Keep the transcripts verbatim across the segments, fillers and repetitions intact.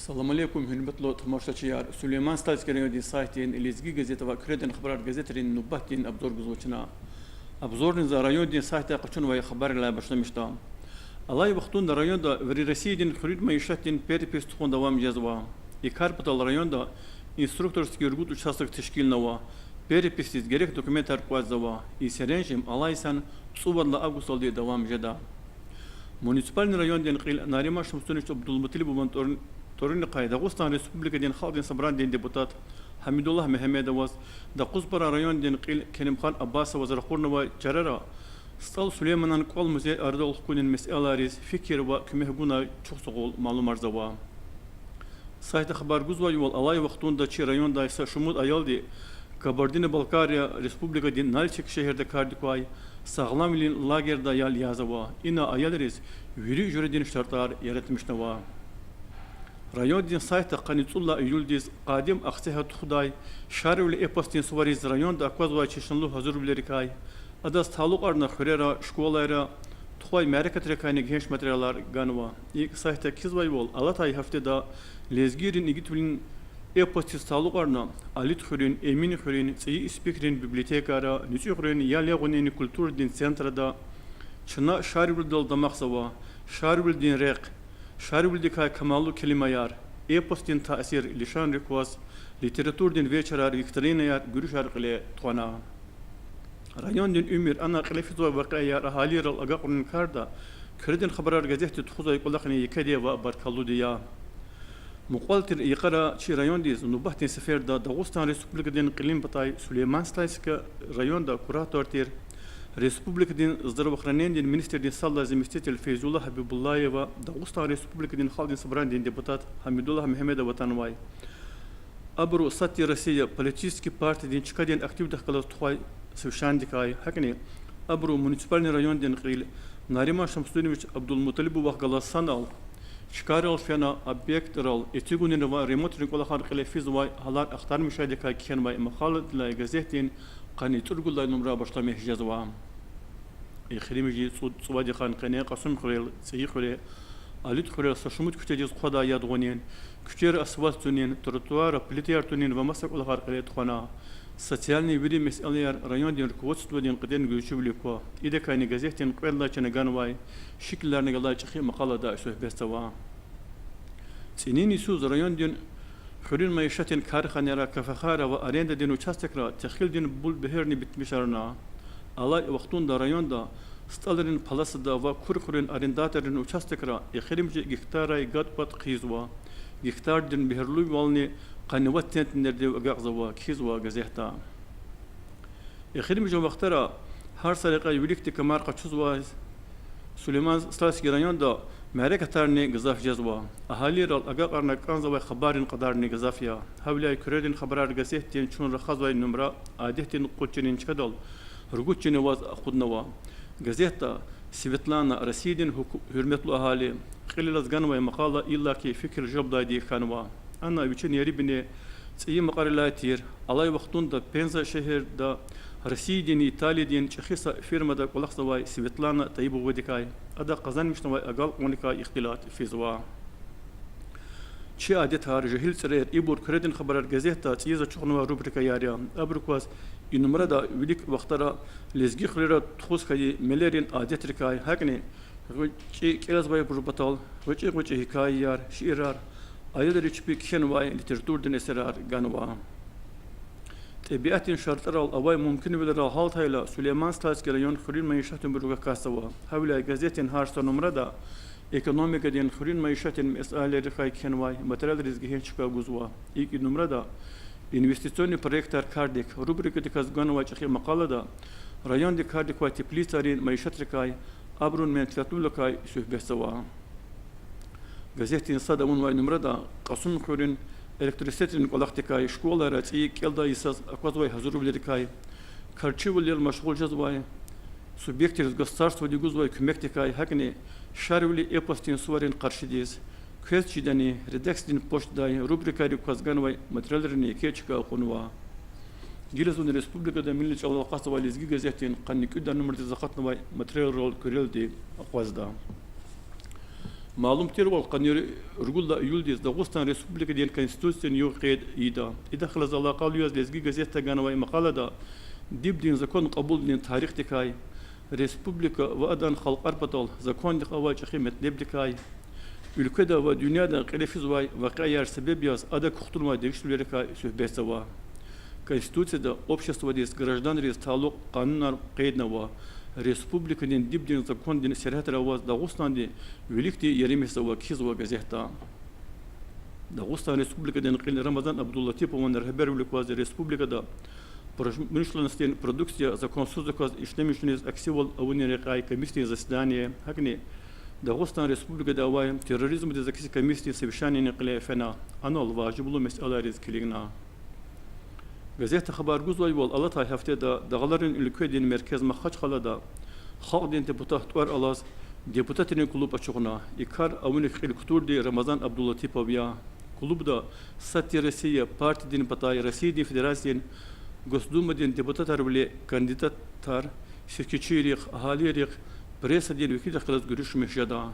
Салам алейкум, гьуьрметлу тамашачияр! Сулейман-Стальский райондин сайтдин Лезги газет ва Куьредин хабарар газетрин нубатдин обзор гузва чна. Обзорни за райондин сайтдай къачунвай хабаррилай башламишда. Алай вахтунда районда вири Россиядин хуьруьн майишатдин перепись тухун давам жезва. И кар патал районда инструкторский-Юргут участок тешкилнава, переписдиз герек документар кӀватӀзава. И серенжем алай йисан цӀувадлагьай августдалди давам жеда. Муниципальный райондин кьил Нариман Шамсудинович Абдулмуталибован тӀвар-, тӀварунихъай Дагъустан Республикадин Халкьдин Собранидин депутат Гьамидуллагь Мегьамедоваз, Докъузпара райондин кьил Керимхан Аббасоваз ракъурнавай чарара СтӀал Сулейманан кӀвал-музей арадал хкунин месэлайриз фикир ва куьмек гунай чухсагъул малумарзава. Сайтда хабар гузвайвал, алай вахтунда чи райондай са шумуд аялди Кабардино-Балкария Республикадин Нальчик шегьерда кардик квай сагъламвилин лагерда ял язава. Ина аялриз вири жуьредин шартӀар яратмишнава. Райондин сайтда къанни цӀуд лагьай июлдиз къадим Ахцегьа тухудай Шарвили эпосдин сувариз районда аквазвай чешнелу гьазурвилерикай, адаз талукьарна хуьрера, школайра тухвай мярекатрикайни гегьенш материалар ганва. ИкӀ, сайтда кхьизвайвал, алатай гьафтеда лезгийрин игитвилин эпосдиз талукьарна Алид хуьруьн, Эмин хуьруьн, ЦӀийи Испикрин библиотекайра, НуцӀуьгърин ял ягъунин культурадин центрда Чна Шарвилидал дамахзава, Шарвилидин рехъ, Шарвилидикай камаллу келимаяр, эпосдин таъсир лишанрик кваз литературадин вечерар, викторинаяр, гуьруьшар кьиле тухвана. Райондин уьмуьр, ана кьиле физвай вакъиаяр агьалийрал агакьарунин карда Куьредин хабарар газетди тухузвай кӀвалахни екеди ва баркаллуди я. Мукьвал тир йикъара чи райондиз нубатдин сеферда Дагъустан Республикадин кьилин патай Сулейман-Стальский районда куратор тир республикадин здравоохранениедин министрдин сад лагьай заместитель Фейзулла Гьабибуллаева, Дагъустан Республикадин Халкьдин Собранидин депутат Гьамидуллагь Мегьамедов атанвай. Абуру сад тир Россия политический партиядин чкадин активдихъ галаз тухвай совещанидикай, гьакӀни абуру муниципальный райондин кьил Нариман Шамсудинович Абдулмуталибовахъ галаз санал чкайрал фена, объектрал эцигунин ва ремонтрин кӀвалахар кьиле физвай гьалар ахтармишайдакай кхьенвай макъаладилай газетдин къанни цӀуругуд лагьай нумра башламиш жезва. Эхиримжи цӀу-, цӀувад йикъан къене Кьасумхуьрел, ЦӀийи хуьре, Алид хуьрел са шумуд куьчедиз хъвадай яд гъунин, куьчейра асфальт цунин, тротуайра плитаяр тунин ва маса кӀвалахар кьиле тухвана. Социальный вири месэлаяр райондин руководстводин кьетӀен гуьзчивилик ква. Идакайни газетдин кьвед лагьай чана ганвай шикиларни галай чӀехи макъалада суьгьбетзава. ЦӀинин йисуз райондин хуьруьн майишатдин карханайра, кафехайра ва арендадин участокра техилдин бул-бегьерни битмишарна. Алай вахтунда районда СтӀалрин полосада ва Курхуьруьн арендаторрин участокра эхиримжи гектаррай гад-пад хъийизва, гектардин бегьерлувални къанни вад центнердив агакьзава, кхьизва газетда. Эхиримжи вахтара гьар са рекьяй виликди камар къачузвай Сулейман-Стальский районда мярекатарни гзаф жезва. Агьалийрал агакьарна кӀанзавай хабаррин кьадарни гзаф я. Гьавиляй Куьредин хабарар газетдин чун рахазвай нумра адетдин кьуд чилин чкадал ругуд чин аваз акъуднава. Газетда Светлана, Россиядин гьуьрметлу агьали, кьил алаз ганвай макъала иллаки фикир желбдайди хьанва. Ана вичин ери-бине цӀийи макьарилай тир, алай вахтунда Пенза шегьерда Россиядин, Италиядин чӀехи са фирмада кӀвалахзавай Светлана Таибовадикай, ада къазанмишнавай агалкьунрикай ихтилат физва. Чи адетар, жегьил цӀерер— ибур Куьредин хабарар газетда цӀийиз ачухнавай рубрикаяр я. Абурукай кваз и нумрада вилик вахтара лезги хуьрера тухуз хьайи мелерин адетрикай, гьакӀни гъвечӀи кӀелзавайбур патал гъвечӀи-гъвечӀи гьикаяяр, шиирар, аялриз чпи кхьенвай литературадин эсерар ганва. ТӀебиатдин шартӀарал авай мумкинвилерал гьалтайла, Сулейман-Стальский район хуьруьн майишатдин буйругахъ касзава. Гьавиляй газетдин гьар са нумрада экономикадин, хуьруьн майишатдин месэлайрикай кхьенвай материалриз гегьенш чка гузва. ИкӀ, и нумрада инвестиционный проектар кардик рубрикадиказ ганвай чӀехи макъалада райондик кардик квай теплицайрин майишатрикай, абурун менфятлувиликай суьгьбетзава. Газетдин сад авунвай нумрада Кьасумхуьруьн электросетарин кӀвалахдикай, школайра цӀийи кӀелдай йисаз аквазвай гьазурвилерикай, карчивилел машгъул жезвай субъектриз государстводи гузвай куьмекдикай, гьакӀни Шарвили эпосдин суварин къаршидиз, квез чидани, Редакциядин почтадай рубрикайрик кваз ганвай материалрини еке чка кьунва. Гила зун республикада милли чӀалал акъатзавай Лезги газетдин къанни кӀуьд лагьай нумрадиз акъатнавай материалрал куьрелди акъвазда. Малум тирвал, къанни ругуд лагьай июлдиз Дагъустан Республикадин Конституциядин югъ къейд ийида. Идахъ галаз алакъалу яз Лезги газетда ганвай макъалада дибдин закон кьабулдин тарихдикай, республика ва адан халкьар патал закондихъ авай чӀехи метлебдикай, уьлкведа ва дуьньяда кьиле физвай вакъиаяр себеб яз ада кухтунвай дегишвилерикай суьгьбетзава. Конституцияда обществодиз, гражданриз талукь къанунар къейднава, республикадин дибдин закондин сергьятра аваз Дагъустандин виликди еримишзава, кхьизва газетда. Дагъустан Республикадин кьил Рамазан Абдулатипован регьбервилик кваз республикада промышленностдин продукция законсуздаказ ишлемишуниз аксивал авунин рекьяй комиссиядин заседание, гьакӀни Дагъустан Республикада авай терроризмдиз акси комиссиядин совещаниени кьиле фена, анал важиблу месэлайриз килигна. Газетда хабар гузвайвал, алатай гьафтеда дагъларин уьлкведин меркез Махачкъалада халкьдин депутат тӀвар алаз депутатрин клуб ачухна. И кар авуник кьил кутурди Рамазан Абдулатипов я. Клубда Сад тир Россия партиядин патай Россиядин Федерациядин Госдумадин депутатарвиле кандидатар, сифтечийрихъ, агьалийрихъ, прессадин векилрихъ галаз гуьруьшмиш жеда.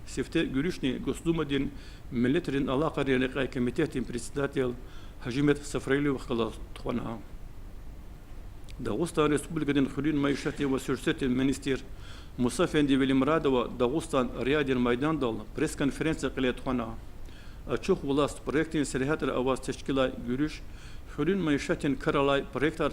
Сифте гуьруьшни Госдумадин миллетрин алакъайрин рекьяй комитетдин председатель Гьажимет Сафраиловахъ галаз тухвана. Дагъустан Республикадин хуьруьн майишатдин ва суьрсетдин министр Мусаэфенди Велимурадова Дагъустан РИА-дин майдандал пресс-конференция кьиле тухвана. Ачух власть проектдин сергьятра аваз тешкилай гуьруьш хуьруьн майишатдин кар алай проектар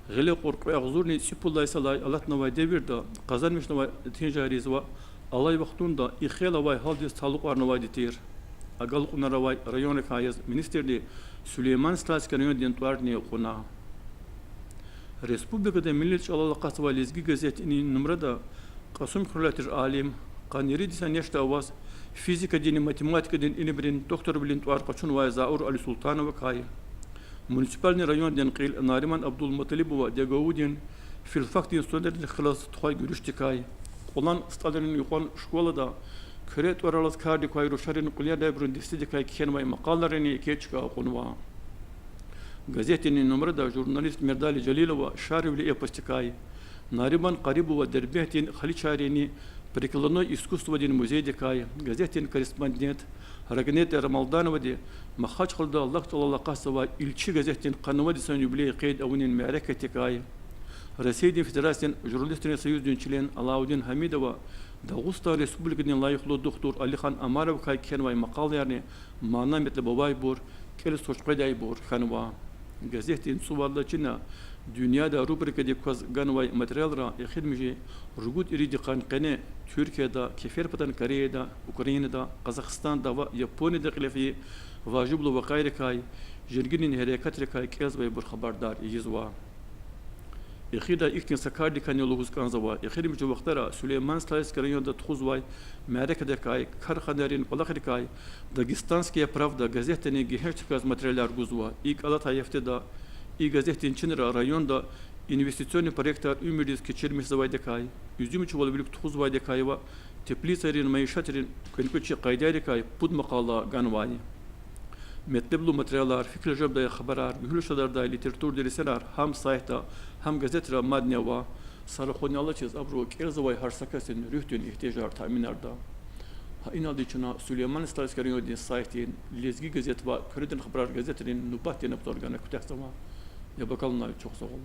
гъиле кьур кьве агъзурни цӀипуд лагьай йисалай алатнавай девирда къазанмишнавай нетижайриз ва алай вахтунда и хел авай гьалдиз талукьарнавайди тир. Агалкьунар авай районрикай яз министрди Сулейман-Стальский райондин тӀварни кьуна. Республикада милли чӀалал акъатзавай Лезги газетдин нумрада Кьасумхуьрелай тир алим, къанни ирид йисан яшда аваз физикадинни математикадин илимрин докторвилин тӀвар къачунвай Заур Алисултановакай, муниципальный райондин кьил Нариман Абдулмуталибова ДГУ-дин филфакдин студентрихъ галаз тухвай гуьруьшдикай, Кьулан СтӀалрин юкьван школада куьре тӀвар алаз кардик квай рушарин кьуьлердайбурун дестедикай кхьенвай макъалайрини еке чка кьунва. Газетдин и нумрада журналист Мирдали Жалилова Шарвили эпосдикай, Нариман Къарибова Дербентдин халичайрини прикладной искусстводин музейдикай, газетдин корреспондент Рагнета Рамалдановади Махачкъалада лак чӀалал акъатзавай Илчи газетдин къанни вад йисан юбилей къейд авунин мярекатдикай, Россиядин Федерациядин журналистрин союздин член Алаудин Гьамидова Дагъустан Республикадин лайихлу духтур Алихан Омаровакай кхьенвай макъалаярни мана-метлеб авайбур, кӀелиз туш къведайбур хьанва. Газетдин цӀувад лагьай чина дуьньяда рубрикадик кваз ганвай материалра эхиримжи ругуд ирид йикъан къене Туьркияда, Кеферпатан Кореяда, Украинада, Къазахстанда ва Японияда кьиле фейи важиблу вакъиайрикай, жергилин гьерекатрикай кӀелзавайбур хабардар ийизва. Эхирдай ихьтин са кардикайни лугьуз кӀанзава. Эхиримжи вахтара Сулейман-Стальский районда тухузвай мярекатдикай, карханайрин кӀвалахрикай Дагестанская правда газетдани гегьеншдаказ материалар гузва. ИкӀ алатай гьафтеда и газетдин чинра районда инвестиционный проектар уьмуьрдиз кечирмишзавайдикай, уьзуьмчивал вилик тухузвайдикай ва теплицайрин майишатрин кӀвенкӀвечи къайдайрикай пуд макъала ганвай. Метлеблу материалар, фикир жедай хабарар, гуьгьуьл шадардай литературадин эсерар гьам сайтда, гьам газетра мадни ава. Са рахуни алачиз абуру кӀелзавай гьар са касдин руьгьдин игьтияжар таъминарда. Гьа иналди чна Сулейман-Стальский райондин сайтдин, Лезги газет ва Куьредин хабарар газетрин нубатдин обзор гана куьтягьзава. Яб акалунай, чухсагъул.